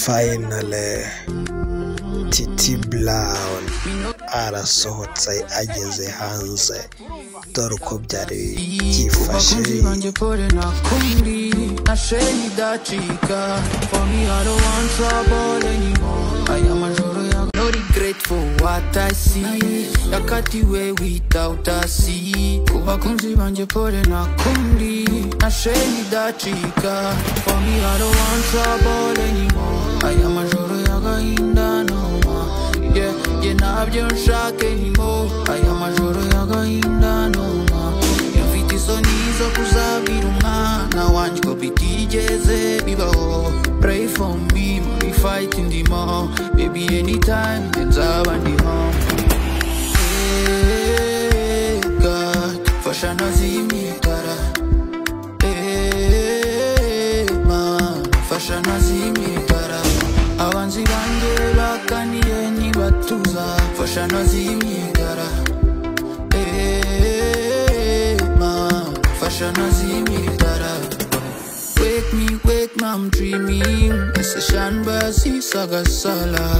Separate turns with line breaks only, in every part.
Finally Titi Brown arasohotse ageze hanze, dore uko byari byifashe.
Abakunzi banjye pole nakundi nasheni idacika. For me, I don't want trouble anymore. Aya majoro ya no regret for what I see. Yakatiwe without a see. Ku bakunzi banjye pole nakundi nasheni idacika. For me, I don't want trouble anymore. Aya majoro y'agahinda no more. Yeah, ntabyo nshaka anymore. Aya majoro y'agahinda no more. Mfite isoni zo kuzabwira umwana wanjye ko bitigeze bibaho. Pray for me muri fight ndimo. Baby, anytime nzaba ndi home. Hey, God, fasha ntazimye itara. Hey, man, fasha ntazimye itara. Abanzi banjye bakaniye ntibatuza. Fasha ntazimye itara. Hey, man, fasha ntazimye itara. Wake me, wake me, I'm dreaming. Ese shanba sisagasala.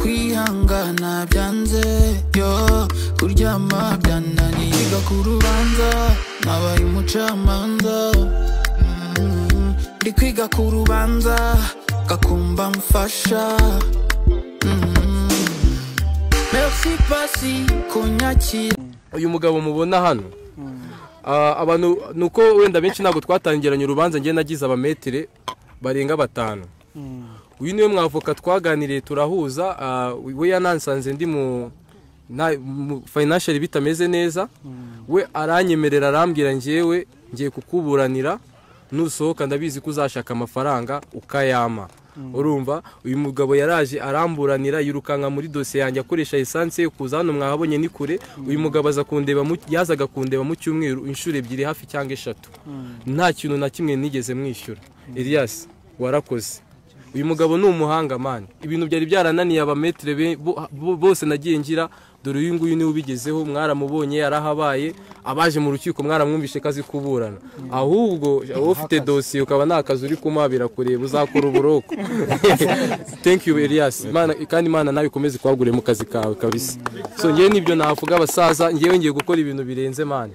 Kwihangana byanze, yo. Kuryama byananiye. Yiga ku rubanza, nabaye umucamanza. Ndi kwiga ku rubanza, gakumba mfasha. Merci pasi kunyakira.
Uyu mugabo mubona hano, abantu nuko wenda benshi ntabwo twatangiranye urubanza, njye nagize abametere barenga 5. Uyu niwe mwavoka twaganiriye turahuza, we yanansanze ndi mu financial bitameze neza, we aranyemerera arambwira njyewe ngiye kukuburanira, nusohoka ndabizi ko uzashaka amafaranga ukayama. Urumva uyu mugabo yaraje aramburanira, yirukanka muri dosiye yanjye akoresha essence yo kuza hano, mwahabonye ni kure. Uyu mugabo aza kundeba, yazaga kundeba mu cyumweru inshuro 2 hafi cyangwa 3, nta kintu na kimwe nigeze mwishyura. Elias warakoze. Uyu mugabo ni umuhanga man, ibintu byari byarananiye abametre bose nagiye ngira, dore uyu nguyu niwe ubigezeho, mwaramubonye yarahabaye, abaje mu rukiko mwaramwumvishe kazi kuburana. Ahubwo wowe ufite dosiye ukaba nta kazi uri kumabira kureba uzakora uburoko. Thank you Elias. Imana kandi Imana nawe ikomeze kwagure mu kazi kawe kabisa. So ngiye nibyo navuga abasaza, ngiye ngiye gukora ibintu birenze man.